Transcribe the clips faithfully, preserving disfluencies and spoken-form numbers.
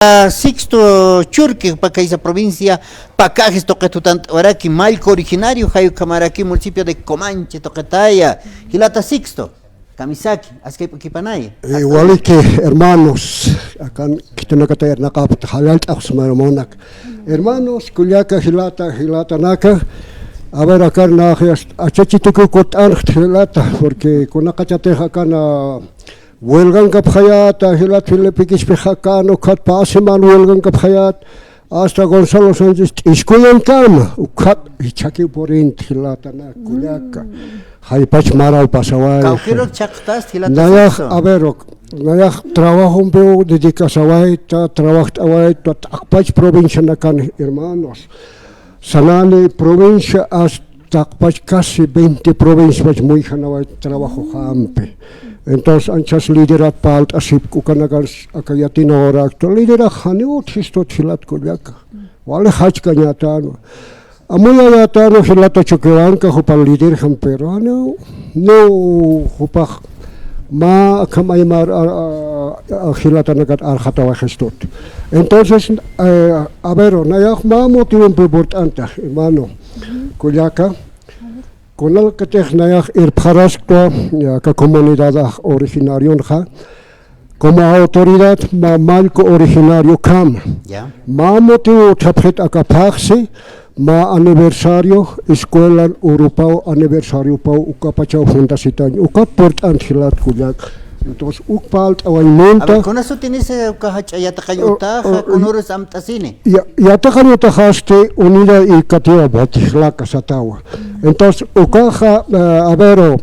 Sixto Churque, jupa kaysa provincia Pacajes tuqit jutant'awaraki, mallku originario, jay ukhamaraki municipio de Comanche tuqitaya. Jilata Sixto, kamisaki, askip'ukipanaya. Eh, waliki, hermanos, akan khitinakata irnaqapta, jallallt'axsma hermanak. Hermanos, kullaka, jilata, jilatanaka, a ver, akan naxi, achachituki kut'anxt jilata, porque kunaqachatix akan, ah, huelgankapxayata, jilat Felipe Quispe jakan, ukhat pä siman huelgankapxayat, hasta Gonzalo Sánchez t'iskuyankama, ukhat jichhakiw purinti jilatanak, kullaka. Jaypach maraw pasaway. Kawkïrur chhaqtast jilata Sixto. Nayax, a ver, ok, nayax trabajompiw dedicasawayta, trabajt'awayta, t'aqpach provincianakan, hermanos. Sanani provincia hasta t'aqpach casi veinte provinciapach muyjanawayta trabajojampi. Entonces, anchhas liderat parlt'asipki ukanakan aka yatinawarakta. Liderax janiw utjistut jilat kullaka. Wali jachkañätänwa. Amuyayätänwa jilata Chuquihuanca, jupa liderjam, pero janiw, niw jupax mä akham aymar, a, a, a, jilatanakat arxatawayxistut. Entonces, eh, a ver, nayax mä motivompiw purt'antax, hermano, kullaka. Kunalkatix nayax irpxarasktwa, aka comunidad originarionxa, como autoridad mä mallku originariokama. Ya. Mä motivo utjapxit aka phaxsi, mä aniversario, escuelan urupaw aniversariopaw ukapachaw fundasitañ, ukat purt'ant jilat kullak. Entonces, uk parlt'awañ munta. A ver, ¿kuna sutinisa uka jach'a yatiqañ utaxa, kunürus amt'asini? Ya, yatiqañ utaxasti Unidad Educativa Butijlaca satawa. Entonces, ukaxa, eh, a ver, eh,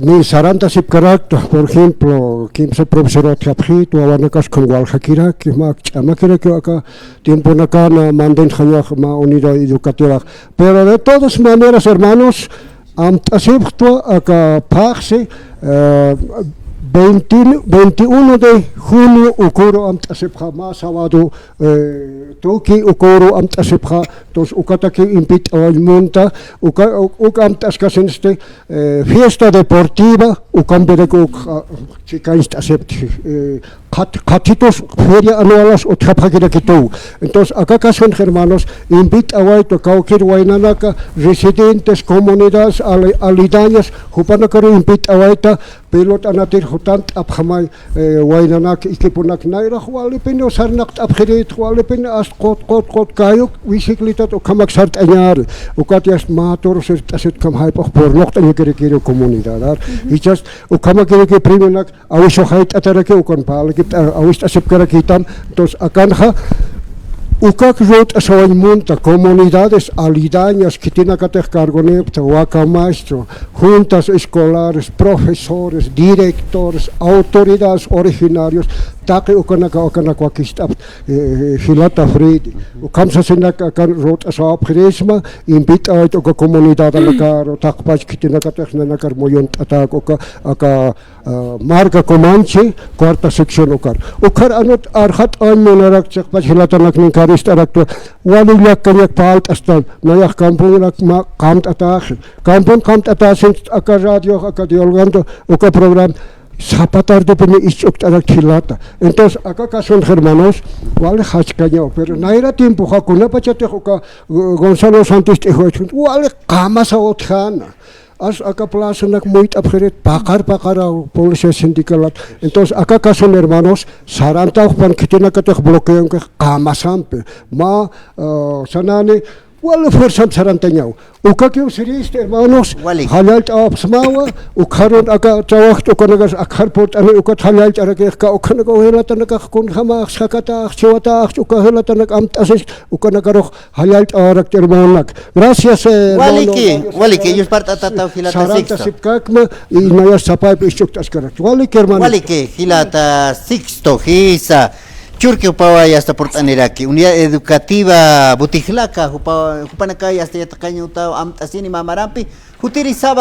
ni sarantasipkarakta, por ejemplo, kimsa profesor utjapxit, wawanakas kun waljakiraki, mä ch'amakirakiw aka tiemponakana mantenxañax mä Unidad Educativa. Pero de todas maneras, hermanos, amt'asipxtwa aka phaxsi, eh, veinte, veintiuno de junio uküru amt'asipxa, mä sábado, eh, tuki uküru amt'asipxa. Entonces, ukatakiw invit'awañ munta, uka, uk amt'askasinsti, eh, fiesta deportiva, ukampiraki uk, ah, chikañcht'asipti, eh, qhat-, qhatitus feria anualas utjapxakirakituw. Entonces, aka kasunx, hermanos, invit'awaytu kawkïr waynanaka, residentes, comunidades ale-, aledañas, jupanakaru invit'awayta, pelotanatir jutant'apxamay, eh, waynanak, equiponak, nayrax walipiniw sarnaqt'apxirïtx, walipini ast qut, qut, qut, kayuk bicicletat ukhamak sart'añäri, ukat yast mä toro sirt'asit ukham jayp'ux purnuqt'añakirakiru comunidadar, jichhas ukhamakiraki premionak, awisu jayt'ataraki, ukan parlakipt'a, awist'asipkarakïtam. Entonces, akanxa, ukak ruwt'asawañ munta, comunidades aledañas, khitinakatix cargonïpxta, Huacamaychu, juntas escolares, profesores, directores, autoridades originarios, taqi ukanaka, ukanak wakicht'apxta, eh, jilata Freddy. Ukham sasinak akan ruwt'asawapxirisma, invit'awayt uka comunidadanakaru, taqpach khitinakatix nanakar muyunt'atäk uka, aka, ah, marka Comanche, cuarta sección ukar. Ukar anut arxat'añ munarak chiqpach jilatanakninkar ist'araktwa, wali llakkañak parlt'astan, nayax camponak mä qamt'atäxi. Campon qamt'atäsin aka radiox, aka Diolgando, uka programa, sapa tardipini isch'ukt'arak jilata. Entonces, aka kasunx, hermanos, wali jachkañaw, pero nayra tiempoxa kunapachatix uka, uh, Gonzalo Santos t'ijwaytxun, wali qamasaw utjäna. As aka plazanak muyt'apxirit, paqar, paqaraw, policía sindicalat. Entonces, aka kasun, hermanos, sarantaw jupan khitinakatix bloqueonkix qamasampi. Mä, ah, sanani, wali fuerzamp sarantañaw. Ukakiw sirïsti, hermanos, wali. Jallallt'awapxsmawa, ukxarun aka trabajt'u ukanakax, akxar purt'ani ukat jallallt'arakix, kawkhanakaw jilatanakax kunjamax, jakatax, chiwatax, uka jilatanak amt'asis, ukanakarux jallallt'awarakti, hermanonak. Gracias, eh, hermano. Waliki, waliki, yuspart'atataw jilata Sixto. Sarantasipkakma, y nayas sapaypi isch'ukt'askarakti. Waliki, hermano. Waliki, jilata Sixto, jisa. Churque jupawa yasta purt'aniraki. Unidad Educativa Butijlaca, jupa, jupanakay yasta yatiqañ utaw amt'asini mä marampi. Jutiri sábado